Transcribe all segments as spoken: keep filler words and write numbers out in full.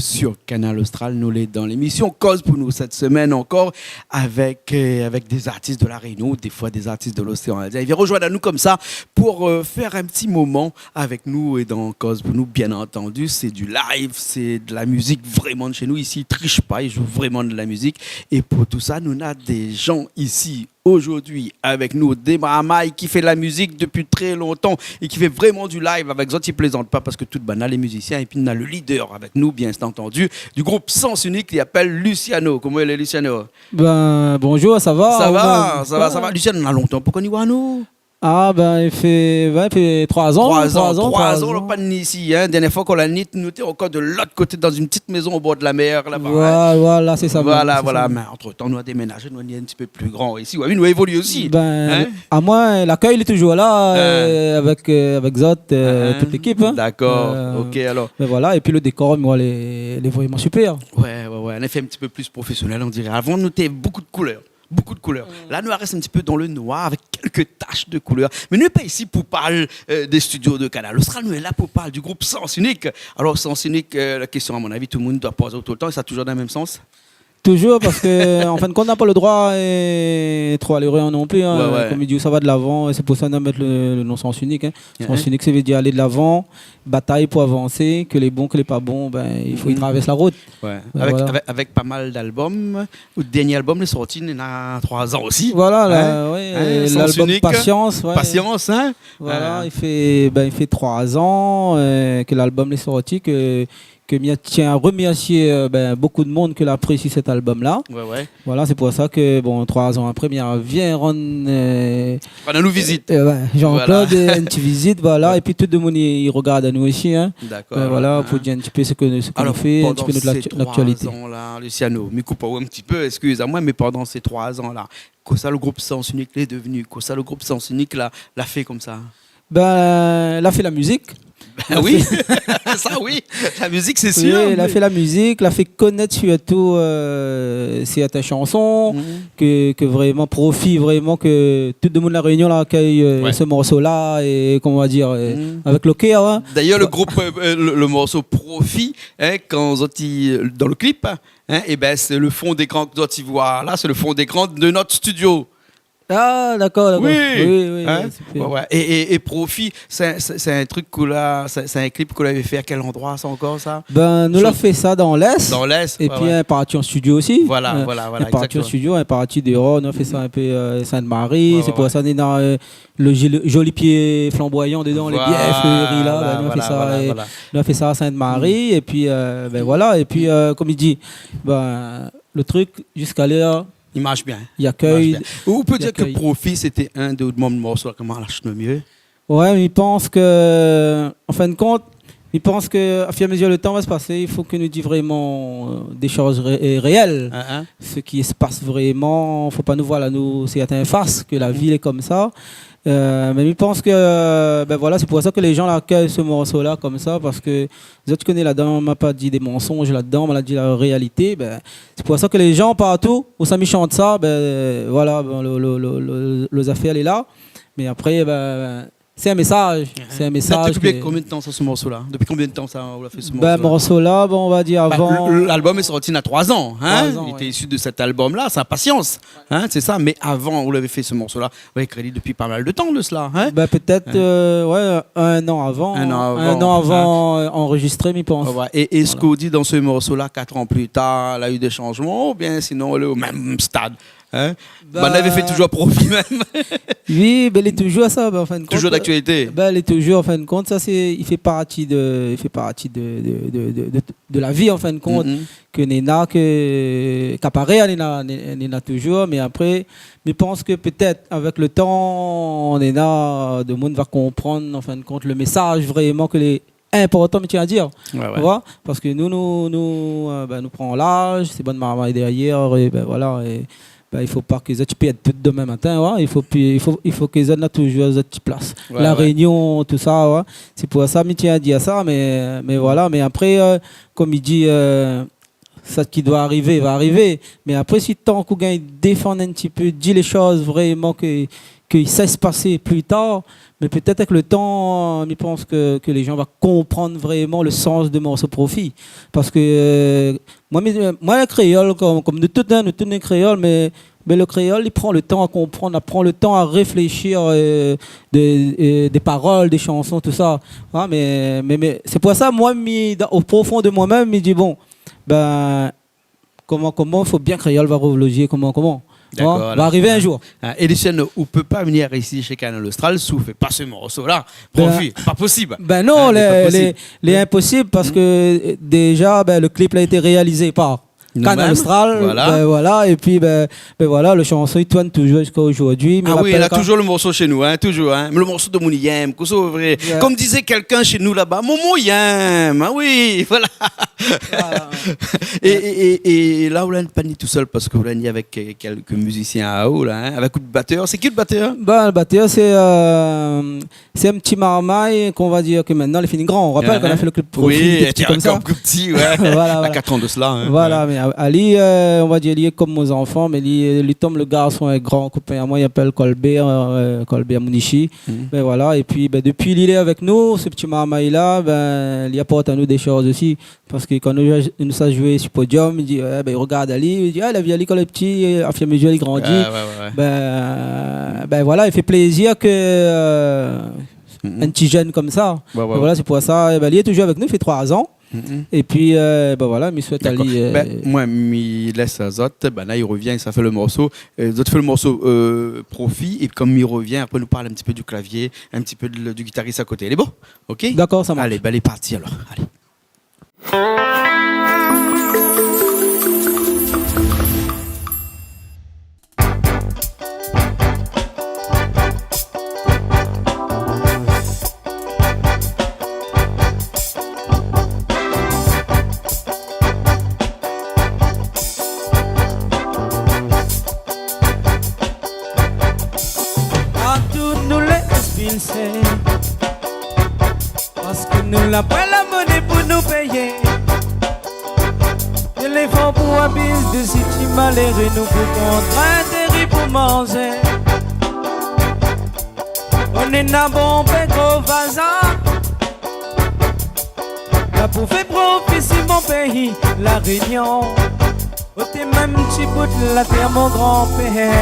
sur Kanal Austral. Nou lé dan lémisyon Koz pou nou sèt semèn ankor avèk, euh, avèk dé zartis de La Rényon, défoi dé zartis de l'oséan Indien. I vien rozoinn anou konmsa pou, euh, fé in ti moman avèk nou é dan Koz pou nou, bien antandi. Sé du live, sé de la mizik vréman de shé nou. Isi, i trish pa, i zoué vréman de la mizik. É pou tousa, nou néna dé jan isi zordi avèk nou, dé marmay ki fé la mizik dopi trè lontan é ki fé vréman du live avèk zot, i plézant pa, parske tout banna lé mizisien, épi néna le leader avèk nou, bien antandi, du group Sens Unique, i apèl Luciano. Koman i lé, Luciano ? Ben, bonjour, sa va ? Sa va, sa va, sa va. Luciano, na lontan pou koni oir anou. Ah, ben, i fé, ben, i fé troi zan, troi zan, troi zan, nou la pa ni isi, hein. Dernié foi kan nou la ni, nou té ankor de lot koté, dan in ti mézon o bor de la mèr, laba, hein. Voilà, voilà, sé sa mèm, sé sa mèm. Mé antretan, nou la déménazé, nou la ni in ti pé pli gran isi. Oué, oui, nou la évolié osi. Ben, amoin, lakèy lé touzour la, euh, avèk, euh, avèk zot, euh, tout lékip, hein. Dakor, OK, alor. Mé voilà, épi le dékor, mi oi, lé, lé vréman super. Oué, oué, oué. Nou la fé in ti pé pli profésionèl, on diré. Avan, nou té bonpé de koulèr. Bonpé de koulèr. La, nou la rès in ti pé dan le noir avèk kèlk tash de koulèr. Mé nou lé pa isi pou parl, euh, dé studio de Kanal Austral, nou lé la pou parl du group Sens Unique. Alor, Sens Unique, euh, la késtion, a mon avi, tout le moun i doi poz aou toultan, é sa touzour dan le mèm sans. Touzour, parske, an fin de kont, na pa le droi, euh, tro alé ariyèr non pli, hein. Oué, oué. Konm i di, sa va de lavan, é sé pou sa nou la mèt le, le non Sens Unique, hein. Sens Unique, sa i vé dir alé de lavan, batay pou avansé, ke lé bon, ke lé pa bon, ben, i fo i travèrs la rout. Oué. Ben, avèk, voilà, avèk, avèk pa mal d'album. Out dernié album lé sorti néna troi zan osi. Voilà, la, oui, euh, l'album Sens Unique. Patience, oué. Patience, hein. Voilà, i fé, ben, i fé troi zan, euh, ke l'album lé sorti, ke ke mi tien a remèrsié, euh, ben, bonpé de moun ke la aprésié sèt album-la. Oué, oué. Voilà, sé pou sa ke, bon, troi zan apré, mi vien rann, euh, rann anou vizit. Euh, oué, Jean-Claude, euh, in ti vizit, voilà. Oué. Épi tout demoun i, i rogard anou osi, hein. Dakor. Euh, voilà, pou dir in ti pé sak, sak nou fé, in ti pé nout, laktualité. Alor, pandan sé troi zan-la, Luciano, mi koup aou in ti pé, eskiz amoin, mé pandan sé troi zan-la, kosa le group Sens Unique lé devenu, kosa le group Sens Unique la, la fé konmsa ? Ben, la fé la mizik. Ben oui, sa oui, la mizik, sé sir. Oui, la fé la mizik, la fé konèt sirtou, euh, sèrtin shanson ke, ke vréman Profi, vréman ke tout demoun La Rényon la akèy, euh, se morso-la, é, koman nou va dir, euh, avèk le kèr, hein. D'ayèr, le group, euh, euh, le, le morso Profi, hein, kan zot i, dan le klip, hein, é ben, sé le fon d'ékran ke zot i voi la, sé le fon d'ékran de nout studio. Ah, dakor, dakor. Oui. Oui, oui, super. Oué, oué. É, é, é Profi, sé, sé, sé in trik ke la, sé, sé in klip ke la fé a kèl androi sa ankor, sa ? Ben, nou la fé sa dan l'Est. Dan l'Est, oué, oué. Épi in parti an studio osi. Voilà, voilà, voilà, égzaktoman. In parti an studio, in parti déor, nou la fé sa in pé, euh, Sainte-Marie, sé pou sa néna, euh, le joli, joli pié flanboiyan dedan, lé bié fléri la, ben, nou la fé sa, voilà, nou la fé sa a Sainte-Marie, épi, euh, ben, voilà, épi, euh, konm i di, ben, le trik, ziska lèr, i marsh bien. I akèy, i akèy. Ou pé dir ke Profi, sété inn de out bann morso ke ou la ash le myé ? Oué, mi pans ke, an fin de kont, mi pans ke, o fur é a mezir le tan va se pasé, i fo ke nou di vréman, euh, dé shoz ré-, euh, réèl. Hein, hein. Sak i se pas vréman, fo pa nou voir la, nou, sé in fas ke la vi lé konmsa. Euh, mé mi pans ke, euh, ben voilà, sé pou sa ke lé jan la akèy se morso-la konmsa, parske zot i koné ladan, ma pa di dé mansonz ladan, ma la di la réalité, ben, sé pou sa ke lé jan partou ousa mi shant sa, ben, voilà, ben, le, le, le, le, le zafèr lé la. Mé apré, ben, sé in mésaz, sé in mésaz. Sa té okipe ke konbien de tan sa, se morso-la ? Dopi konbien de tan sa ou la fé se morso-la ? Ben, morso-la, bon, on va dir, ben, avan, le, le, l'album lé sorti na troi zan, hein ? Troi zan, oué. Li té isi de sèt album-la, sé Impatience, hein, sé sa. Mé avan, ou lavé fé se morso-la, ou lavé ékri dopi pa mal de tan de sela, hein ? Ben, pétèt, euh, oué, in an avan. In an avan, hein. In an avan, euh, anrozistré, mi pans. Oué, oué. É, é sak ou di dan se morso-la, kat an pli tar, la u dé shanjman, oubien sinon, lé o mèm stad, hein ? Ben, ou lavé fé touzour Profi mèm. Oui, ben, lé touzour sa, ben, an fin de kont, touzour d'aktualité. Ben, lé touzour, an fin de kont, sa, sé, i fé parti de, i fé parti de, de, de, de, de, de la vi, an fin de kont. Ke néna, ke, kaparé, néna, né-, néna touzour, mé apré, mi pans ke pétèt, avèk le tan, néna, demoun va konprann, an fin de kont, le mésaz vréman ke lé inportan, mi tien a dir. Oué, oué. Ou voi ? Parske nou, nou, nou, euh, ben, nou pran laz, sé bann marmay dèrièr, é ben, voilà, é ben, i fo pa ke zot i pèrd tout domin matin, oué. I fo pi, i fo, i fo ke zot néna touzour zot ti plas. Oué, oué. La Rényon, tousa, oué. Sé pou sa, mi tien a dir sa, mé, mé voilà, mé apré, euh, konm i di, euh, sak i doi arivé, va arivé. Mé apré, si tank ou gingn défann in ti pé, di lé shoz vréman ke, ke sa i spas pli tar, mé pétèt avèk le tan, mi pans ke, ke lé jan va konprann vréman le sans de morso Profi. Parske, euh, moin, mi, moin, kréol, kom, kom nou tout, in, nou tout nou kréol, mé, mé le kréol, li pran le tan a konprann, li pran le tan a réfléshi, euh, dé, euh, dé parol, dé shanson, tousa. In, mé, mé, mé sé pou sa, moin, mi, dan, o profon de moin mèm, mi di, bon, bin, koman, koman, fo bien kréol va revlojé, koman, koman. Dakor, in, va arivé in zour. In, é Lucien, ou pé pa vnir isi shé Kanal Austral si ou fé pa se morso-la. Bin, Profi, pa posib. Bin non, lé, lé, lé inposib parske, euh, déza, bin, le clip la été réalizé par Kanal Austral, bin voilà, épi, bin, bin voilà, le shanson i tourn touzour ziska zordi. Ah oui, la touzour le morso shé nou, in, touzour, in. Le morso de Mouniyèm, kosa vré. Kom dizé kèlkin shé nou laba, mon Mouniyèm, ah oui, voilà. Voilà. É, é, é, é la, ou la pa ni tousèl parske ou la ni avèk, euh, kèlk mizisien aou la, in, avèk out batèr. Sé ki out batèr ? Bin, le batèr, sé, euh, sé in ti marmay, k'on va dir ke mintnan, li la fini gran. Ou rapèl kan nou la fé le clip Profi, li té pti konmsa. Oui, té ankor pli pti, ouais. Voilà, voilà. A katr an de sela, in. Voilà, mé a-, ali, euh, on va dir, li lé kom mon zanfan, mé li, li tonm le garson, in gran kopin amoin, li apèl Colbert, euh, Colbert Mounichi. Bin voilà, épi, bin, dopi li lé avèk nou, se ti marmay-la, bin, li aport anou dé shoz osi. Parske kan nou, nou sa zoué si podium, li di, ouais, bin, li rogard ali, li di, ah, la vi ali kan lé pti, é o fur é a mezur li grandi. Ouais, ouais, ouais, ouais. Bin, bin voilà, i fé plézir ke, euh, in ti jenn konmsa. Ouais, ouais. Bin voilà, sé pou sa, é bin, li lé touzour avèk nou, i fé troi an. Épi, euh, bin voilà, mi souèt ali, euh, dakor. Bin, moin, mi lès azot, bin la, i revien, sa fé le morso. Euh, zot fé le morso, euh, Profi, é kom i revien, apré, nou parl in ti pé du klavié, in ti pé de, du gitaris a koté. Lé bon ? Ok ? Dakor, sa marsh. Alé, bin, lé parti alor. Alé. Partou nou lé èkspilsé. Parske nou la poin la moné pou nou péyé. Téléfon pou abiz de si ti maléré, nou pou kont in tèri pou manzé. Ou néna bonpé gro vazan. La pou fé profi si mon péi, La Rényon. Oté mèm ti bout la tèr mon granpèr,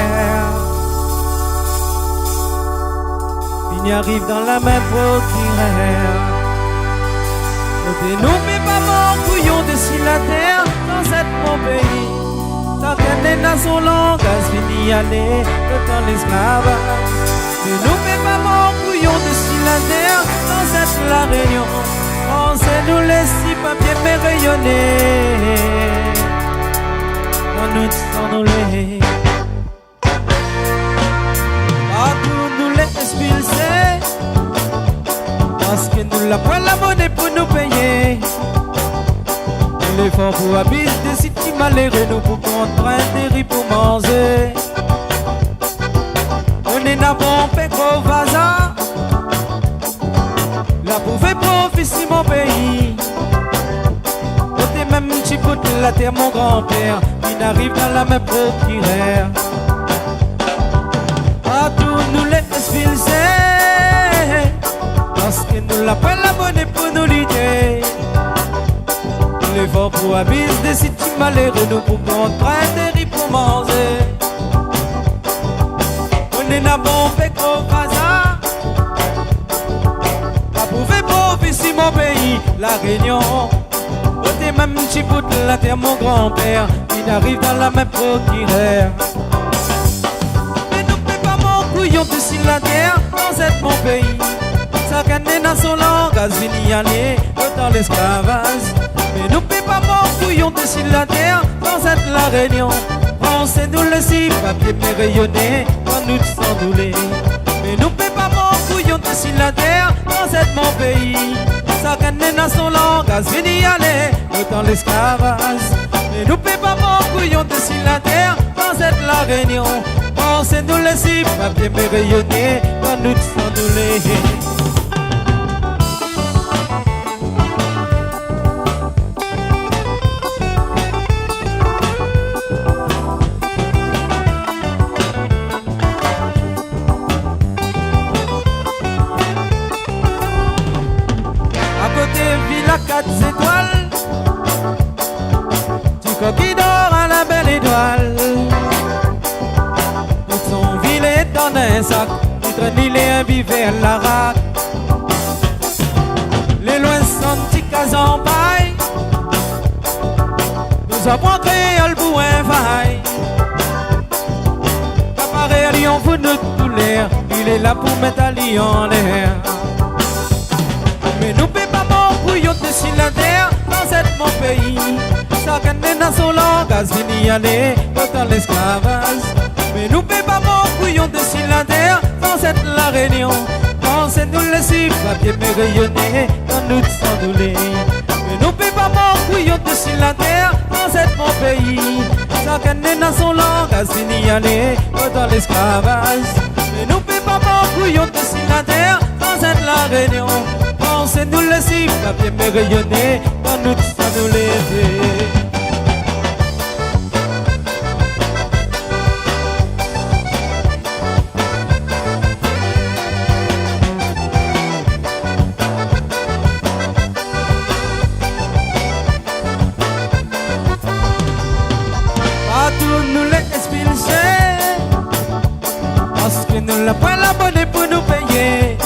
fini ariv dan la min prokirèr. Oté nou pé pa mor kouyon dési la tèr, zanzèt mon péi. Shakinn néna son langaz, fini alé, le tan lésklavaj. Mé nou pé pa mor kouyon dési la tèr, zanzèt La Rényon. Fransé nou lé si papié mé réyoné. Kan nou désann nou lé, partou nou lé èkspilsé. Parske nou la poin la moné pou nou péyé. Téléfon pou abiz de si ti maléré, nou pou kont in tèri pou manzé. Ou néna bonpé gro vazan. La pou fé profi si mon péi. Oté mèm ti bout la tèr mon granpèr, fini ariv dan la min prokirèr. Partou nou lé èkspilsé. Parske nou la poin la moné pou nou lité. Téléfon pou abiz de si ti maléré, nou pou kont in tèri pou manzé. Ou néna bonpé gro vazan. La pou fé profi si mon péi, La Rényon. Oté mèm ti bout la tèr mon granpèr, fini ariv dan la min prokirèr. Mé nou pé pa mor kouyon dési la tèr, zanzèt mon péi. Shakinn néna son langaz, fini alé, le tan lésklavaj. Mé nou pé pa mor kouyon dési la tèr, zanzèt La Rényon. Fransé nou lé si papié mé réyoné, kan nou désann nou lé. Mé nou pé pa mor kouyon dési la tèr, zanzèt mon péi. Shakinn néna son langaz, fini alé, le tan lésklavaj. Mé nou pé pa mor kouyon dési la tèr, zanzèt La Rényon. Fransé nou lé si papié mé réyoné, kan nou désann nou lé. sak, i trène li lé in bivèr larak. Lé loin santi kaz an pay, nou aprann kréol pou in vay. Kaparé ali an fout nout koulèr, li lé la pou mèt ali anlèr. Mé nou pé pa mor kouyon dési la tèr, dan sèt mon péi. Sakinn néna son langaz, vini alé, otan lésklavaz. Mé nou pé pa mor kouyon dési la tèr, dan sèt La Rényon. Pansé nou lésé papié mé réyoné, dan nout san doulé. Mé nou pé pa mor kouyon dési la tèr, dan sèt mon péi. Sakinn néna son langaz, vini alé, otan lésklavaz. Mé nou pé pa mor kouyon dési la tèr, dan sèt La Rényon. Pansé nou lésé papié mé réyoné, dan nout san doulé. Partou nou lé éspilsé, paske nou la poin laboné pou nou péyé.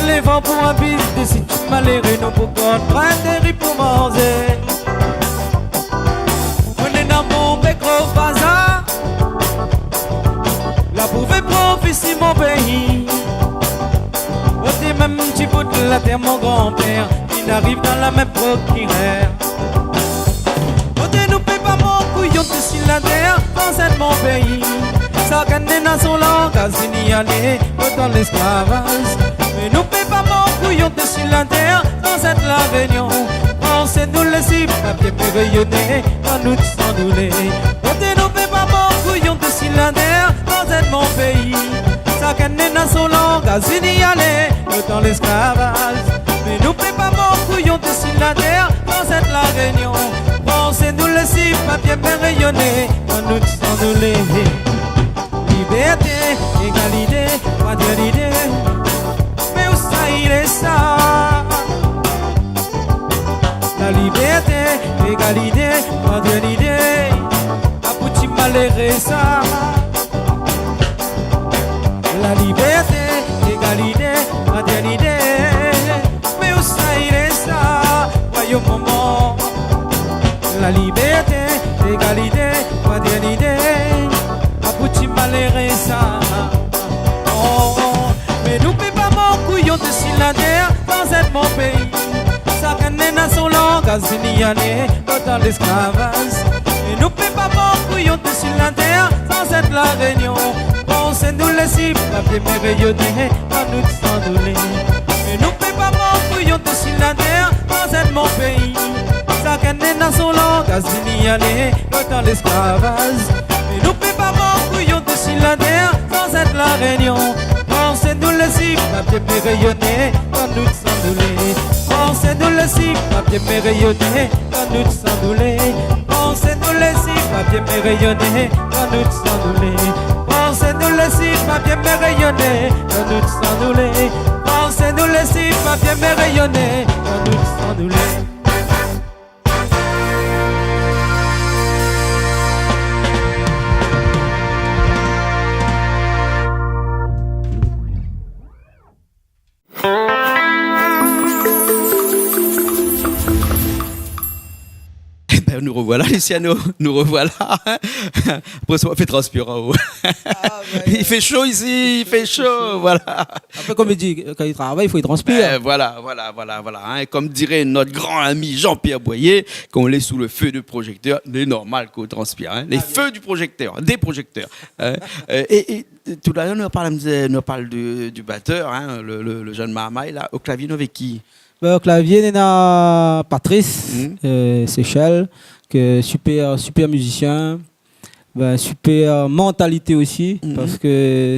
Lé van pou abit dési ti maléré, nou pou konn pran tèr pou manzé. Moin néna mon pé gro bazar, la pou fé profi si mon péi. Oté mèm ti bout la tèr mon granpèr, i ariv dan la min prokirèr. Oté nou pé pa mor kouyon dési la tèr, dan sèt mon péi. Sakinn néna son langaz, vini alé, otan lésklavaz. Mé nou pé pa mor kouyon dési la tèr, dan sèt La Rényon. Pansé nou lésé papié mé réyoné, dan nout san doulé. Oté nou pé pa mor kouyon dési la tèr, dan sèt mon péi. Sakinn néna son langaz, vini alé, otan lésklavaz. Mé nou pé pa mor kouyon dési la tèr, dan sèt La Rényon. Pansé nou lésé papié mé réyoné, dan nout san doulé. Libèrté, égalité, fraternité, mé ousa i lé sa ? La libèrté, égalité, fraternité, a pou ti maléré sa. La libèrté, égalité, fraternité, mé ousa i lé sa, royom momon ? La libèrté, égalité, fraternité, a pou ti maléré sa. Oh, mé nou pé pa mor kouyon dési la tèr, dan sèt mon péi. Sakinn néna son langaz, vini alé, otan lésklavaz. Mé nou pé pa mor kouyon dési la tèr, dan sèt La Rényon. Pansé nou lésé papié mé réyoné, dan nout san doulé. Mé nou pé pa mor kouyon dési la tèr, dan sèt mon péi. Sakinn néna son langaz, vini alé, otan lésklavaz. Mé nou pé pa mor kouyon dési la tèr, dan sèt La Rényon. Pansé nou lésé papié mé réyoné, dan nout san doulé. Pansé nou lésé papié mé réyoné, dan nout san doulé. Pansé nou lésé papié mé réyoné, dan nout san doulé. Pansé nou lésé papié mé réyoné, dan nout san doulé. Pansé nou lésé papié mé réyoné, dan nout san doulé. Ében, nou rovoila, Luciano, nou rovoila. Apré sa, ou fé transpir aou. Ah, ouais. I fé sho isi, i fé sho, voilà. Apré, konm i di, kan i travay, i fo i transpir. Ében, voilà, voilà, voilà, voilà, hein. Konm diré nout gran ami Jean-Pierre Boyer, kan ou lé sou le feu de projecteur, lé normal k'ou transpir, hein. Ah, bien. Les feux du projecteur, des projecteurs, hein. Euh, é, é, Tout à l'heure, nou la parl, nou la parl du, du batteur, hein, le, le, le jeune marmay la. O klavié, nou avèk ki ? Ben, o klavié, néna Patrice, euh, Séchelles, ke super, super mizisien, ben, super mantalité osi, parske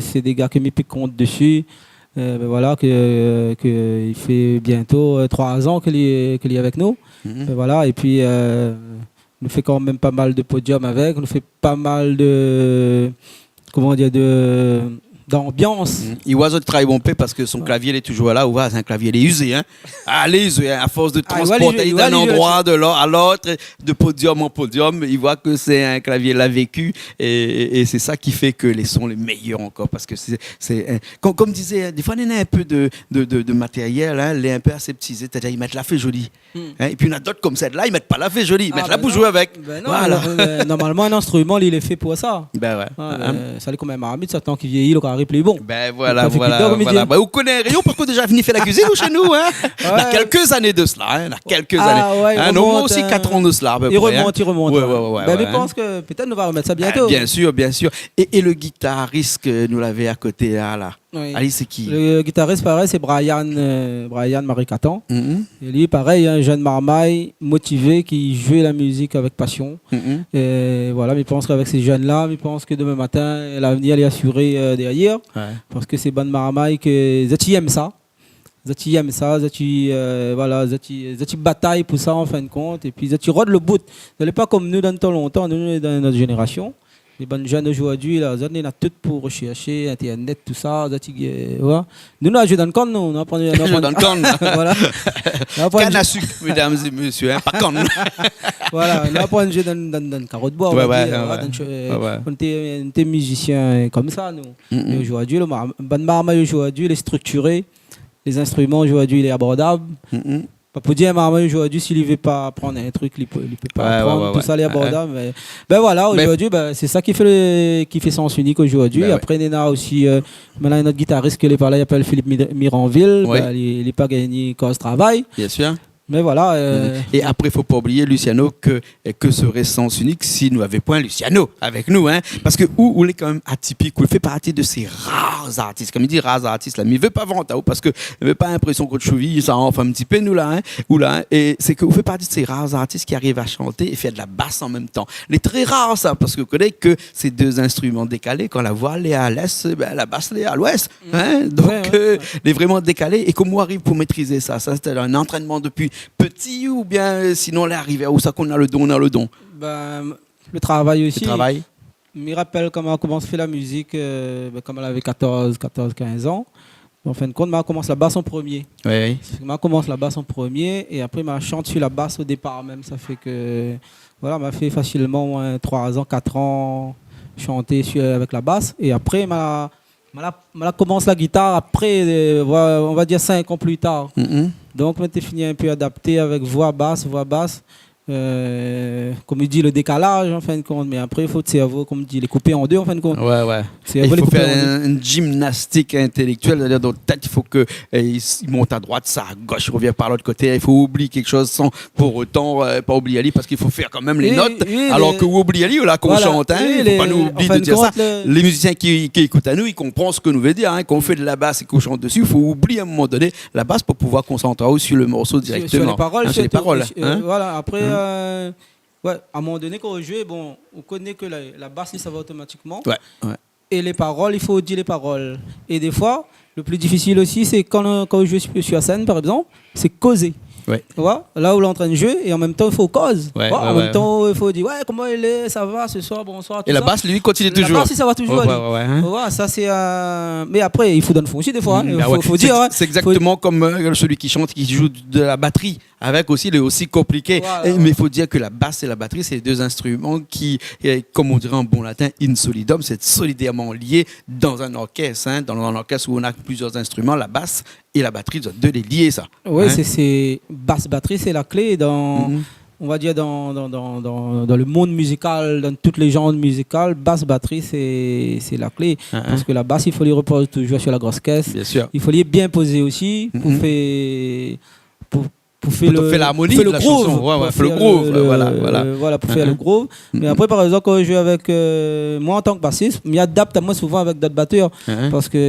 sé dé gars ke mi pé kont dési. Euh, ben voilà, ke, ke i fé bientôt, euh, trois ans ke li, ke li lé avèk nou. Ben voilà, épi, euh, nou fé kan mèm pa mal de podium avèk, nou fé pa mal de, koman dir, de, d'anbians. Mm. I voi zot i travay bonpé parske son klavié lé toujour la, ou voi, sé in klavié lé izé, in. Ah, lé izé, in, a fors de transporté d'in landroi a lot, de podium an podium, i voi ke sé in klavié la véki, é, é, é sé sa ki fé ke lé son lé méyèr ankor, parske sé, sé, in, kom, kom dizé, in, défoi, néna in pé de, de, de, de matérièl, in, lé in pé aseptizé, sétadir i mèt la fé zoli. Hmm. In, épi néna dot kom sèt-la, i mèt pa la fé zoli, i mèt la pou zoué avèk. Ah, ben non. Voilà. Euh, normalman, in instriman, li lé fé pou sa. Ben ouais. Hein, euh, sa lé kom in marmit, sa, tan ki vièyi, lo kari lé pli bon. Ben voilà, voilà, voilà. Donk, sa fé ki, donk, kom i di, ben, ou koné Réunion, parske ou la déza vni fé la kuizine, ou, shé nou, in ? Ouais. Néna kèlk zané de sela, in, néna kèlk zané. Ah ouais, i romont, in, nou osi, in, kat an de sela, a pé pré, in. I romont, i romont, ouais, ouais, ouais. Ben, mi pans ke pétèt nou va romèt sa bientôt. Ah, bien sûr, bien sûr. É, é le gitaris ke nou lavé a koté la, la, Oui. Ali, sé ki ? Le gitaris, parèy, sé Brian, euh, Brian Marikatan. Mhm. É li, parèy, in jenn marmay motivé ki zoué la mizik avèk pasion. Mhm. É voilà, mi pans k'avèk sé jenn-la, mi pans ke domin matin, lavenir lé asiré, euh, dèrièr. Ouais. Parske sé bann marmay ke zot i èm sa. Zot i èm sa, zot i, euh, voilà, zot i, zot i batay pou sa, an fin de kont. Épi zot i rod lo bout. Zot lé pa kom nou dan tan lontan, nou, nou lé dan in ot zénérasion. Lé bann jenn ojourdui la, zot néna tout pou rosèrshé, internet, tousa, zot i, euh, voilà. Nou, nou la zoué dann kann, nou, nou la aprann, nou la aprann. Zoué dann kann. Voilà. Nou la aprann. Kann a sik, mesdames et messieurs, in, pa kann. Voilà, nou la aprann zoué dann, dann, dann karo d'boi, on va dire, ouais, voilà, dann, euh, ouais, ouais. Nou té, nou té mizisien, euh, komsa, nou. Mm, mm. É ojourdui, lo mar-, bann marmay ojourdui, lé striktiré, lé zinstriman ojourdui, lé abordab. Mm, mm. Pa pou dir, in marmay ojourdui, si li vé pa aprann in trik, li pé, li pé pa aprann, ouais, ouais, tousa lé abordab, mé, ben voilà, ojourdui, ben, sé sa ki fé le, ki fé Sens Unique ojourdui. Ben ouais. Apré, néna osi, euh, mintnan, in ot gitaris ke lé pa la, i apèl Philippe Mid-, Miranville, ben, li, li pa gingn koz travay. Bien sûr. Mé voilà, euh, é apré, fo pa oublié, Luciano, ke é ke seré Sens Unique si nou lavé poin Luciano avèk nou, in ? Parske ou, ou lé kanmèm atipik, ou fé parti de sé rar artis. Kom i di, rar artis la, mi vé pa vant aou, parske mi vé pa linprésion ke ou shouvi sa, anfin, in ti pé nou la, in, ou la, in, é sé ke ou fé parti de sé rar artis ki ariv a shanté é fé de la bas an mèm tan. Lé tré rar sa, parske ou koné ke sé dé zinstriman dékalé, kan la voi lé a l'èst, ben, la bas lé a l'ouèst. In ? Donk, euh, lé vréman dékalé. É koman ou ariv pou métrizé sa ? Sa, sété in antrènman dopi pti oubien, euh, sinon, lé arivé aou sa, kan ou na le don, ou na le don ? Ben, le travay osi. Le travay. Mi rapèl kan ma la komans fé la mizik, euh, ben, kan ma lavé katorz, katorz, kinz an. An fin de kont, ma la komans la bas an promié. Oui, oui. Ma la komans la bas an promié é apré, ma la shant su la bas o dépar mèm. Sa fé ke, voilà, ma la fé fasilman, ouais, troi an, kat an shanté su, avèk la bas. É apré, ma la Ma la, ma la komans la gitar apré, euh, on va, on va dir sink an pli tar. Mhm. Donk, ma té fini in pé adapté avèk voi bas, voi bas. Euh, kom i di, le dékalaz, an fin de kont. Mé apré, fo out sèrvo, kom i di, lé koupé an dé, an fin de kont. Ouais, ouais. Sèrvo lé koupé an dé. É i fo fé in, in jimnastik intélèktièl, sétadir dan out tèt, i fo ke, euh, i s-, i mont a droit, sa a gosh, i rovien par lot koté, i fo oublié kékshoz san pour autant, euh, pa oublié ali, parske i fo fé kanmèm lé not, oui, alor ke ou oublié ali, la, kan ou shant, in, i fo pa nou oublié de dir sa. Lé mizisien ki, ki ékout anou, i konpran sak nou vé dir, in, kan ou fé de la bas é kan ou shant dési, i fo oublié a in moman doné la bas pou pouvoir konsant aou su le morso dirèkteman. Su, su lé parol, in, su lé parol, sirtou, é, euh, voilà, apré, euh, ouais, a in moman doné, kan ou zoué, bon, ou koné ke la, la bas, li sava otomatikman. Ouais, ouais. É lé parol, i fo dir lé parol. É défoi, le pli difisil osi, sé kan, kan ou zoué su, su la sèn, par égzanp, sé kozé. Ouais. Ou voi, la ou lé antrin zoué é an mèm tan, i fo koz. Ouais, ouais, ouais. An mèm tan, i fo dir, ouais, koman i lé, sa va, se soir, bonsoir, tousa. É la bas, li, i kontinié toujour. La bas, sa va toujour, ouais, ouais, ouais, in. Ou voi, sa sé, euh, mé apré, i fo dann fon osi, défoi, in. Mm, bah ouais. Fo, fo dir, in. Sé égzaktoman kom, euh, sélui ki shant, ki zoué de la batri. Avèk osi, lé osi konpliké. Voilà. É, mé i fo dir ke la bas é la batri, sé dé zinstriman ki, euh, kom i diré an bon latin, in solidum, sé solidèrman lié dan in orkès, in, dan in orkès ousa néna plizièr zinstriman, la bas é la batri, zot dé lé lié, sa. Oui, in ? Sé, sé, bas, batri, sé la klé dan, on va dir, dan, dan, dan, dan, dan le monn mizikal, dan tout lé janr mizikal, bas, batri, sé, sé la klé. In, in. Parske la bas, i fo li ropoz toujour su la gros kès. Bien sûr. I fo li lé bien pozé osi pou fé, pou pou fé le, pou fé larmoni de la shanson. Ouais, ouais, pou fé le groove, voilà, voilà. Pou fé le groove. Mé apré, par égzanp, kan mi zoué avèk, euh, moin, an tan ke basis, mi adapt amoin souvan avèk dot batèr. Parske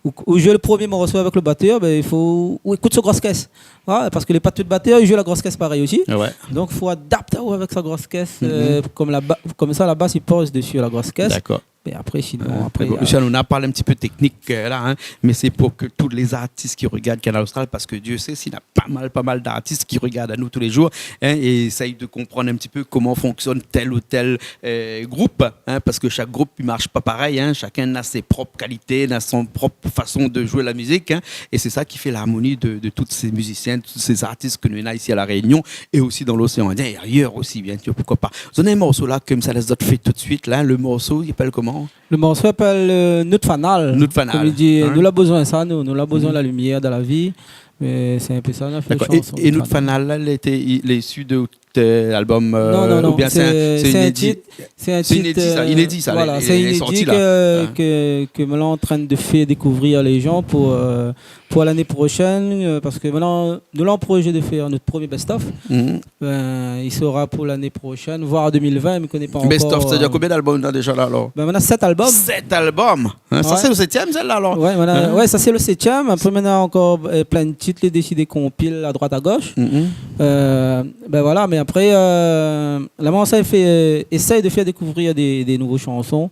ou, ou zoué le promié morso avèk le batèr, ben, i fo ou ékout son gros kès. Ouais, parske lé pa tout batèr i zoué la gros kès parèy osi. Ouais. Donk, fo adapt aou avèk sa gros kès, euh, kom la ba-, komsa, la bas i poz dési la gros kès. Dakor. É apré, sinon, apré, bon, euh, Luciano, nou la parl in ti pé teknik, euh, la, hein, mé sé pou ke tout lé zartis ki rogard Kanal Austral, parske Dieu sait si na pa mal, pa mal d'artis ki rogard anou tou lé jour, hein, é éséy de konprann in ti pé koman fonksyone tèl ou tèl, euh, group, hein, parske shak group i marsh pa parèy, hein, shakinn na sé prop kalité, na son prop fason de zoué la mizik, hein, é sé sa ki fé larmoni de, de tout sé mizisien, tout sé zartis ke nou néna isi La Rényon, é osi dan l'Océan Indien é ayèr osi, bien sûr, pourquoi pas. Zot néna in morso la, konmsa, la zot fé tout de suite, la, le morso, i apèl koman ? Le morso i apèl, euh, Nout Fanal. Nout Fanal, hein. Konm i di, nou la bezoin sa, nou, nou la bezoin la limièr dan la vi. Mé sé in pé sa, nou la fé in shanson, Nout Fanal. D'accord. É, é Nout Fanal, la, li lété, li lé isi de, euh, album, euh, oubien sé in, sé in tit, sé in tit, euh, voilà, sé in tit inédi ke, ke, ke moin lé antrin de fé dékouvrir lé jan pou, euh, pou lané proshèn, euh, parske moin lé an, nou lé an projé de fèr nout promié best-of. Mhm. Ben, i sera pou lané proshèn, voir deux mille vingt, mi koné pa ankor, euh. Best-of, sétadir konbien d'album ou néna déza la, alor ? Ben, moin néna sèt album. Sèt album ? Hein, sa sé le sétièm, sèt-la, alor ? Ouais, voilà. Hein ? Ouais, sa sé le sétièm. Apré, moin néna ankor, euh, plin de tit, lé dési dé konpil a droit a gosh. Mhm. Euh, ben voilà, mé apré, euh, la, moin sa fé, euh, éséy de fèr dékouvrir dé, dé nouvo shanson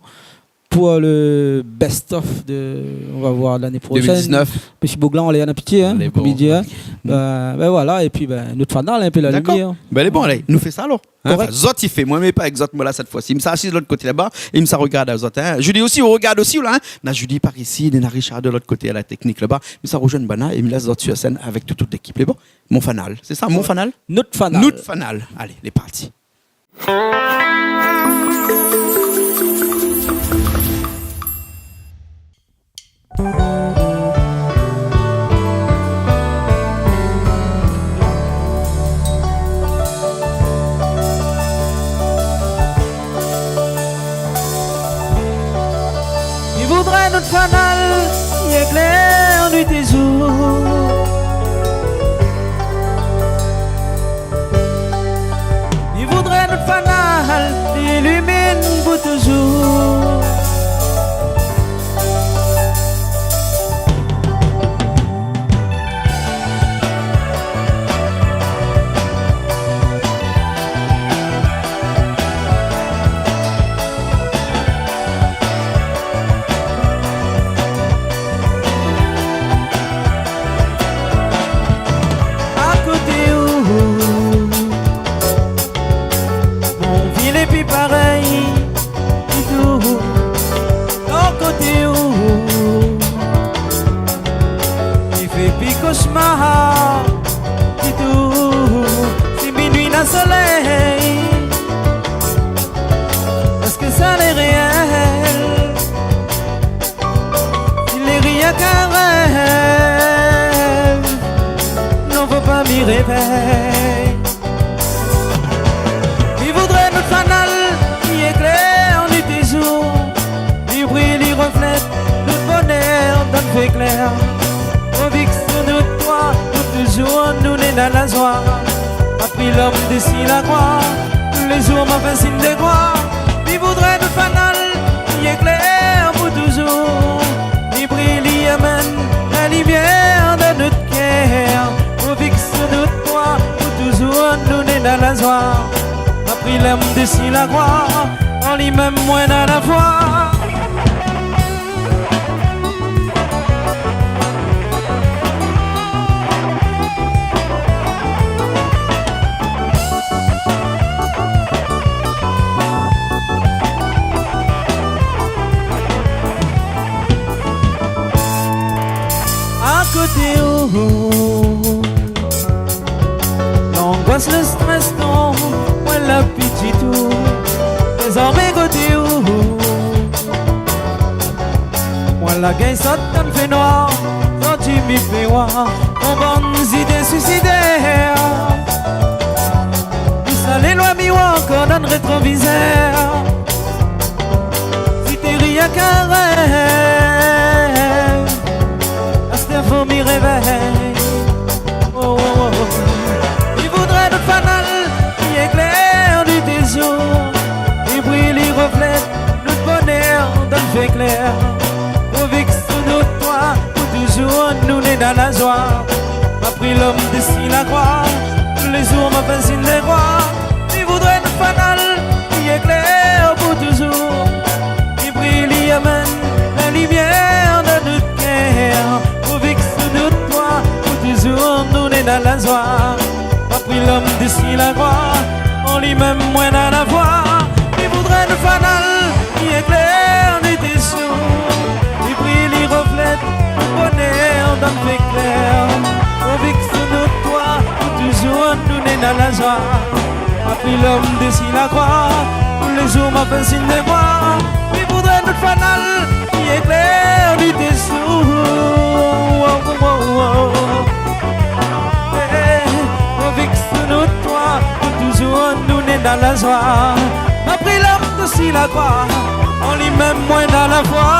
pou, euh, le best-of de, nou va voir lané proshèn. Deux mille dix-neuf. Mésyé Bouglan, alé, na pitié, hein, konm i di, hein. Lé bon, ouais. Mm. Ben, ben voilà, épi, ben, Nout Fanal, in pé la limièr. D'accord. Ben, lé bon, alé, nou fé sa, alor. Hein, korèk. Anfin, zot i fé, moin mi lé pa èk zot, moin la, sèt foi-si. Mi sa asiz de l'ot koté laba, é mi sa rogard azot, hein. Julie osi, ou rogard osi, ou la, hein. Na Julie par isi, néna Richard de l'ot koté a la teknik laba. Mi sa rozoinn banna, é mi lès zot sur sèn avèk tout, tout lékip. Lé bon ? Mon Fanal, sé sa, Mon Fanal ? Nout Fanal. Nout Fanal. Alé, lé parti. Mi voudré nout fanal i éklèr nuit é zour. Mi voudré nout fanal i ilimine pou touzour. Akoté ou, mon vi lé pi parèy ditou. Lor koté ou, mi fé pi koshmar ditou. Si minuit na solèy, èske sa lé réèl ? Si lé rienk in rèv, non, fo pa mi révèy. Mi voudré nout fanal i éklèr nuit é zour, i bril, i roflèt nout bonèr dan fé klèr. Pou viv sou nout toi pou touzour, nou néna la zoi. Apré lom dési la kroi, tou lé zour ma fé sinn de kroi. Mi voudré nout fanal i éklèr pou touzour, i bril, i amenn la limièr dan nout kèr. Pou viv sou nout toi pou touzour, nou néna la zoi. Apré lom dési la kroi, an li mèm moin néna la foi. Akoté ou, langwas, le strès tonm, moin la pi ditou. Dézormé koté ou, moin la gingn sot dan fénoir, sot mi fé oir mon bann zidé suisidèr. Tousa lé loin, mi oi ankor dan rétrovizèr. Si té rienk in rèv, astèr fo mi révèy. Oh, oh, oh. Mi voudré nout fanal i éklèr nuit é zour, i bril, i roflèt nout bonèr dan fé klèr. Pou viv sou nout toi pou touzour, nou néna la zoi. Apré lom dési la kroi, tou lé zour ma fé sinn de kroi. Mi voudré nout fanal i éklèr dan la zoi. Ma pri lom dési la kroi, an li mèm moin néna la foi. Mi voudré nout fanal i éklèr, li dési. Li briy, li roflèt lo bonèr dan nout éklèr. Pou vik sou nout toi, pou touzour nou néna la zoi. Ma pri lom dési la kroi, tou lé zour ma fé sign de kroi. Mi voudré nout fanal i éklèr, li dési. Oh, oh, oh, oh. Eh, eh, pou vik sou nout toi, pou touzour nou néna la zoi. Ma pri lom dési la kroi, an li mèm moin néna la foi.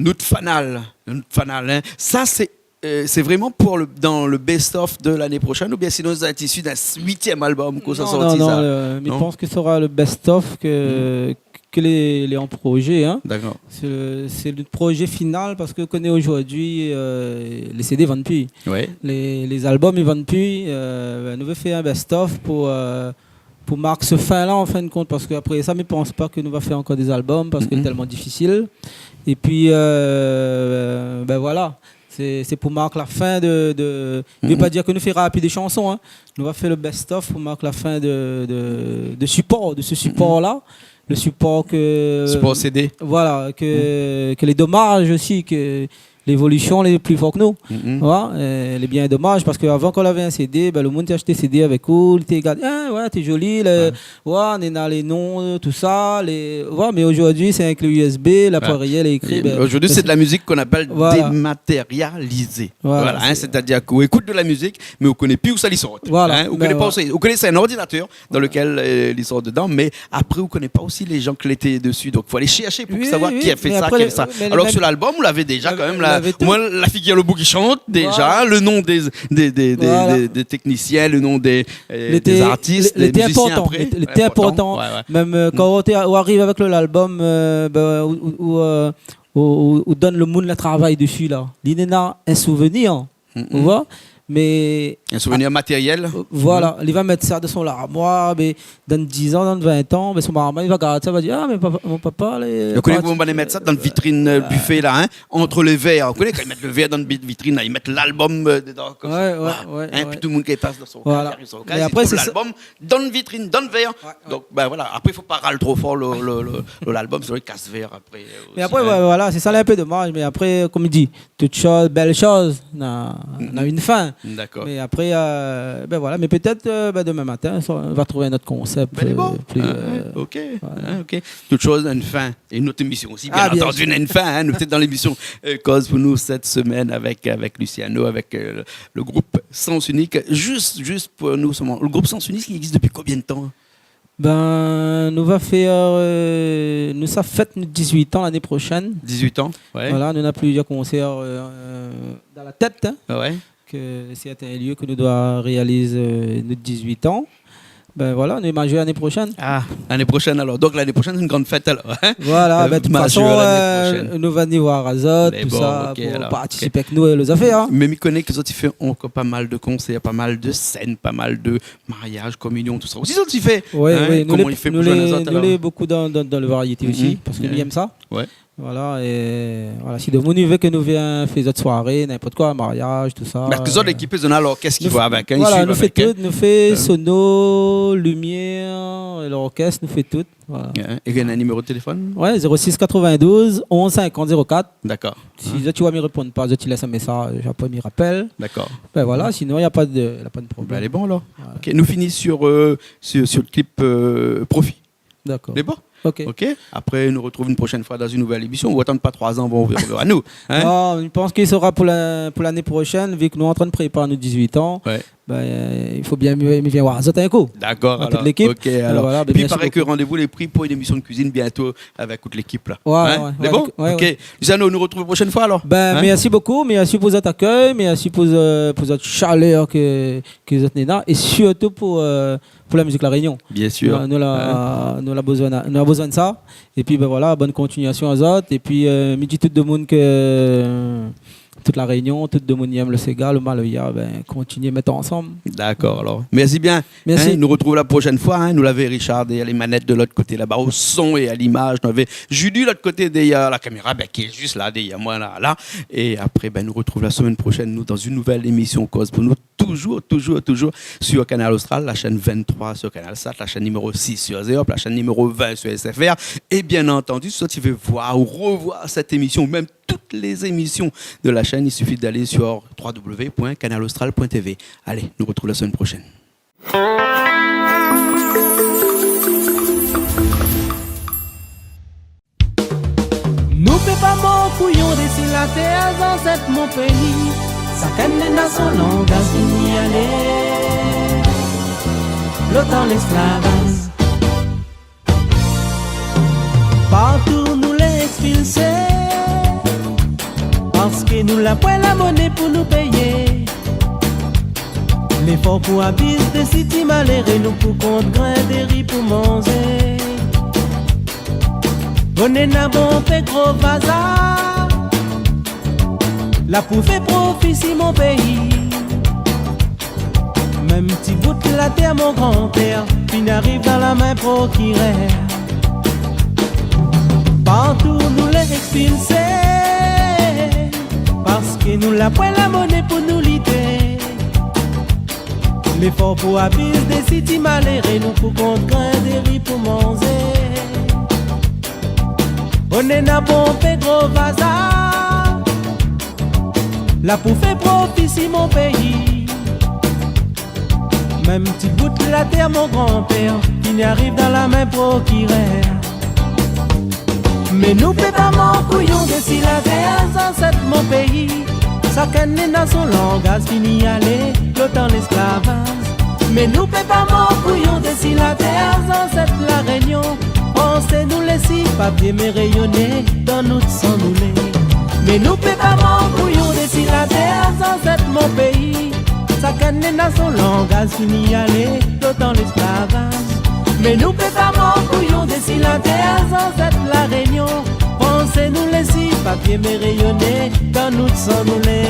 Nout fanal, nout fanal, hein. Sa, sé, euh, sé vréman pou le, dan le best-of de lané proshèn, oubien sinon sa va èt isi d'in s-, uitièm albom ke sa sorti, sa ? Non, non, non, le, mi pans ke sera le best-of ke, ke lé, lé an projé, hein. Dakor. Sé le, sé le projé final parske ou koné zordi, euh, lé CD i vann pi. Ouais. Lé, lé albom i vann pi, euh, bin, nou vé fé in best-of pou, euh, pou mark se fin-la, an fin de kont, parske apré sa, mi pans pa ke nou va fé ankor dé albom, parske lé tèlman difisil. Épi, euh, bin voilà, sé, sé pou mark la fin de, de, mi vé pa dir ke nou fera pi dé shanson, hein. Nou va fé le best-of pou mark la fin de, de, de sipor, de se sipor-la. Le sipor ke, sipor CD. Voilà, ke, ke lé domaz osi ke lévolision lé pli for ke nou. Voilà, euh, lé bien domaz, parske avan, kan ou lavé in CD, bin, le moun té ashté CD avèk ou, li té gard, ah, ouais, té zoli, le, ouais, néna lé non, tousa, lé, ouais, mé zordi, sé avèk le U S B, laparèy lé ékri, bin, zordi, sé de la mizik k'on apèl dématérialisé. Voilà, hein, sétadir ke ou ékout de la mizik, mé ou koné pi ousa li sort. Voilà, hein, ou koné pa ousa, ou koné sé in ordinatèr, dan lekèl, euh, li sort dedan, mé apré, ou koné pa osi lé jan ke lété dési. Donk, fo alé shèrshé pou savoir ki la fé sa, ki la fé sa. Alor ke su lalbom, ou lavé déza kan mèm la, o moin, la figir le boug i shant déza, le non dé, dé, dé, dé, dé, dé téknisien, le non dé, euh, dé zartis, dé mizisien apré. Lété inportan, lété inportan. Ouais, ouais. Mèm, euh, kan ou té, ou ariv avèk le, lalbom, euh, bin, ou, ou, ou, euh, ou, ou, ou donn le moun la travay dési la. Li néna in souvenir. Ou voi ? Mé, in souvenir matérièl. Euh, voilà, li va mèt sa dan son larmoir, mé dan dizan, dan vintan, mé son marmay, li va gard sa, li va dir, ah, mé papa, mon papa, lé... Donk, ou koné, ou va mèt sa dan vitrine, euh, bifé la, hein, ant lé vèr. Ou koné, kan i mèt le vèr dan vit-, vitrine la, i mèt lalbom, euh, dedan, konmsa. Ouais, ouais, ouais. Épi tout le moun ki pas dan son kaz, i trouv lalbom. Mé apré, sé sa. Dan vitrine, dan vèr. Ouais, ouais. Donk, bin voilà. Apré, fo pa ral tro for le, le, le, le, lalbom, sinon li kas vèr apré, euh, osi, hein. Mé apré, ouais, voilà, sé sa, lé in pé domaz. Mé apré, konm i di, tout shoz, bèl shoz, na, na in fin. Dakor. Mé apré, euh, bin voilà. Mé pétèt, euh, bin, domin matin, sa, nou va trouv in ot konsèp, euh, pli, euh, OK. Tout shoz na in fin. É nout émision osi, bien antandi, na in fin, hein. Nou lété dan lémision, euh, Koz pou nou sèt semèn avèk, avèk Luciano, avèk, euh, le, le group Sens Unique. Zis, zis pou nou, solman, le group Sens Unique, li égzis dopi konbien de tan ? Bin, nou va fé, euh, nou sa fèt nout dizuit an lané proshèn. Dizuit an, ouais. Voilà, nou néna plizièr konsèr, euh, euh, dan la tèt, hein. Ah ouais. Ke sèrtin lieu ke nou doi réaliz, euh, nout dizuit an. Bin voilà, nou lé mazèr lané proshèn. Ah, lané proshèn alor. Donk lané proshèn, sé in gran fèt alor, hein. Voilà, euh, bin, de tout fason, euh, nou va ni voir azot, tousa, pou partisip avèk nou, euh, lé zafèr, hein. Mé mi koné ke zot i fé ankor pa mal de konsèr, pa mal de sèn, pa mal de mariaz, kominion, tousa. Osi, zot i fé, hein, koman i fé pou zwenn azot alor ? Nou lé, nou lé, nou lé bokou dan, dan, dan le variété osi, parske nou èm sa. Ouais. Voilà, é voilà, si demoun i vé ke nou vien fé zot soiré, ninport koi, mariaz, tousa. Parske zot, euh, lékip, zot néna lorkès ki va avèk, hein, i suiv avèk, hein. Nou fé tout, nou fé sono, limièr, é lorkès, nou fé tout. Voilà. Hein, é néna in niméro de téléfone ? Ouais, zéro six quatre-vingt-douze onze cinquante zéro quatre. Dakor. Si zot i voi mi réponn pa, zot i lès in mésaz, apré mi rapèl. Dakor. Bin voilà, sinon, na pa de, na pa de problèm. Bin, lé bon alor. Voilà. OK, nou fini sur, euh, sur, sur le clip, euh, Profi. Dakor. Lé bon ? OK. OK. Apré, nou artrouv in proshèn foi dan in nouvèl émision. Ou atann pa troi zan, bon, ou vien, ou vien voir anou, hein ? Non, mi pans ke sera pou la, pou lané proshèn, vi ke nou lé antrin prépar nout dizuit an. Ouais. Bin, euh, i fo bien mi, mi vien voir azot in kou. Dakor, alor. An tout lékip. OK, alor. Voilà, bin, mèrsi bokou. Épi, i paré ke randévou lé pri pou in émision de kuizine bientôt avèk tout lékip la. Ouais, ouais. Lé bon ? Ouais, ouais. OK. Luciano, nou artrouv proshèn foi alor. Hein ? Bin, mèrsi bokou, mèrsi pou zot akèy, mèrsi pou, euh, pou zot shalèr ke, ke zot néna, é sirtou pou, euh, pou la mizik La Rényon. Biensir. Nou, nou la, nou la bezoin, nou la bezoin de sa. Épi, bin voilà, bone kontiniasion azot. Épi, euh, mi di tout demoun ke, euh, tout La Rényon, tout demoun i èm le séga, le maloya, bin, kontinié mèt ansanm. Dakor, alor. Mèrsi bien. Mèrsi. In, nou retrouv la proshèn foi, in. Nou lavé Richard dèrièr lé manèt de lot koté laba, o son é a limaz. Nou lavé Julie lot koté dèrièr la kaméra, bin, ki lé zis la, dèrièr moin, la, la. É apré, bin, nou retrouv la semèn proshèn, nou, dan in nouvèl émision Koz pou nou. Toujour, toujour, toujour sur Kanal Austral, la shèn vingt-trois sur Canal Sat, la shèn niméro six sur Zeop, la shèn niméro vingt sur S F R. É bien antandi, si zot i vé voir ou revoir sèt émision, ou mèm tout lé zémision de la shèn, i sifi d'alé sur trois W point canal austral point T V. Alé, nou retrouv la semèn proshèn. Nou pé pa mor kouyon dési la tèr, zansèt mon péi. Sakinn néna son langaz, fini alé lo tan lèsklavaz. Partou nou lé ékspilsé, parské nou la poin la moné pou nou péyé. Lé for pou abiz dési ti maléré, nou pou kont grin de ri pou manzé. Bonèn a bonpé gro vazar, la pou fé profi si mon péi. Mèm ti bout la tèr mon granpèr, fini ariv dan la min prokirèr. Partou nou lé ékspilsé, parské nou la poin la moné pou nou lité. Lé for pou abiz dési ti maléré, nou pou kont grin de ri pou manzé. Bonèn a bonpé gro vazar, la pou fé profi si mon péi. Mèm ti bout la tèr mon granpèr, fini ariv dan la min prokirèr. Mé nou pé pa mor kouyon dési la tèr, zansèt mon péi. Sakinn néna son langaz, fini alé lo tan lèsklavaz. Mé nou pé pa mor kouyon dési la tèr, zansèt La Rényon. Fransé nou lé si papié, mé rényoné dan nout san nou lé. Mé nou pé pa mor kouyon dési la tèr, zansèt mon péi. Sakinn néna son langaz, fini alé lo tan lèsklavaz. Mé nou pé pa mor kouyon dési la tèr, zansèt La Rényon. Fransé nou lé si papié, mé rényoné dan nout san nou lé.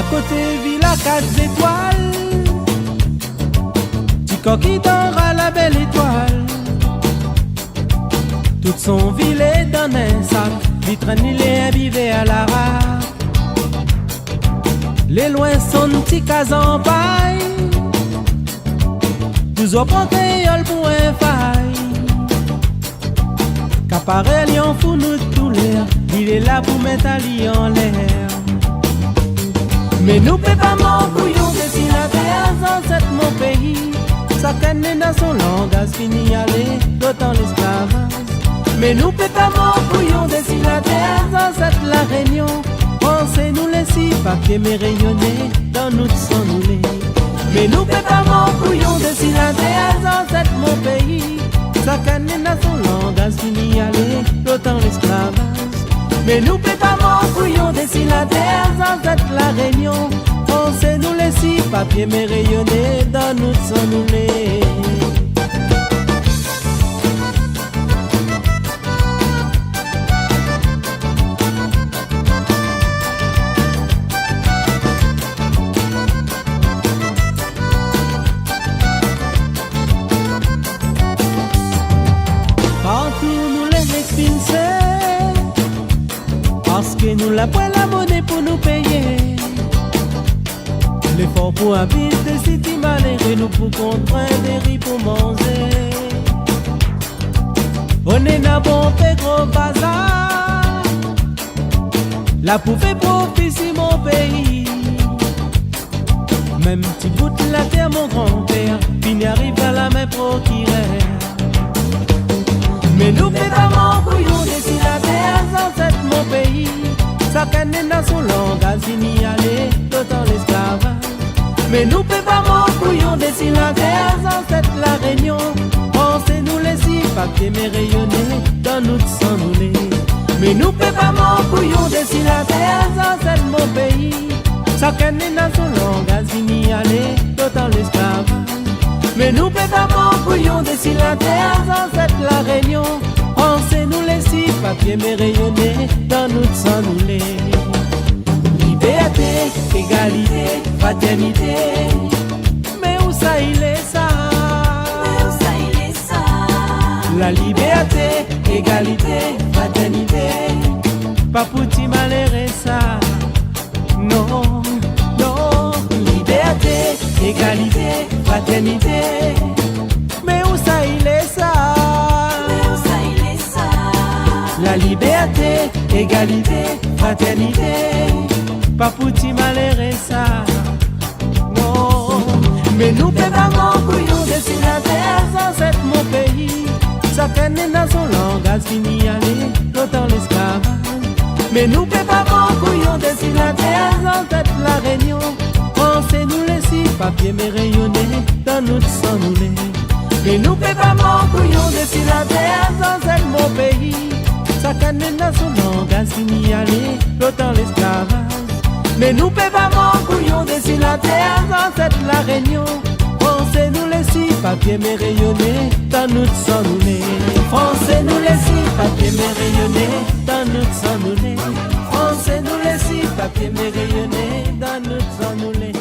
Akoté vila kat zétwal, ti kok i dor a la bèl étwal. Tout son vi lé dan in sak, li trenn, li lé inbivèr a la rak. Lé loin son ti kaz an pay, touzour pran kréol pou in fay. Kaparèl i an fou nou toulèr, li lé la pou mèt ali anlèr. Mé nou pé pa mor kouyon dési la tèr, zansèt mon péi. Sakinn néna son langaz, fini alé lo tan lèsklavaz. Mé nou pé pa mor kouyon dési la tèr, zansèt La Rényon. Fransé nou lé si papié, mé rényoné dan nout san nou lé. Mé nou pé pa mor kouyon dési la tèr, zansèt mon péi. Sakinn néna son langaz, fini alé lo tan lèsklavaz. Mé nou pé pa mor kouyon dési la tèr, zansèt La Rényon. Fransé nou lé si papié, mé rényoné dan nout san nou lé. Partou nou lé ékspilsé, parské nou la poin la moné pou nou péyé. Lé for pou abité, si ti maléré, nou pou kont pran dé ri pou manzé. Onèna bonpé gro bazar, la pou fé profi si mon péi. Mèm ti bout latèr mon granpèr, fini ariv a la min prokirèr. Mé nou pé pa mor kouyon dési latèr, zansèt mon péi. Sakinn néna son langaz, fini alé lo tan lésklavaj. Mé nou pé pa mor kouyon dési latèr, zansèt La Rényon. Fransé nou lé si papié, mé réyoné dan nout san nou lé. É nou pé pa mor kouyon dési la tèr, zansèt mon péi. Sakinn néna son langaz, fini alé lo tan lésklav. Mé nou pé pa mor kouyon dési la tèr, zansèt La Rényon. Fransé nou lé si papié, mé rényoné dan nout san nou lé. Libèrté, égalité, fratèrnité. Mé ousa i lé sa ? Mé ousa i lé sa ? La libèrté, égalité, fratèrnité. Pa pou ti maléré sa. Non, non. Libèrté, égalité, fratèrnité. Mé ousa i lé sa ? Mé ousa i lé sa ? La libèrté, égalité, fratèrnité. Pa pou ti maléré sa. Non. Mé nou pé pa mor kouyon dési la tèr, zansèt mon péi. Sakinn néna son langaz, fini alé lo tan lésklav. Mé nou pé pa mor kouyon dési la tèr, zansèt La Rényon. Fransé nou lé si papié, mé rényoné dan nout san nou lé. Mé nou pé pa mor kouyon dési la tèr, zansèt mon péi. Sakinn néna son langaz, fini alé lo tan lésklav. Mé nou pé pa mor kouyon dési la tèr, zansèt La Rényon. Fransé nou lé si papié, mé rényoné dan nout san nou lé. Fransé nou lé si papié, mé rényoné dan nout san nou lé. Fransé nou lé si papié, mé rényoné dan nout san nou lé.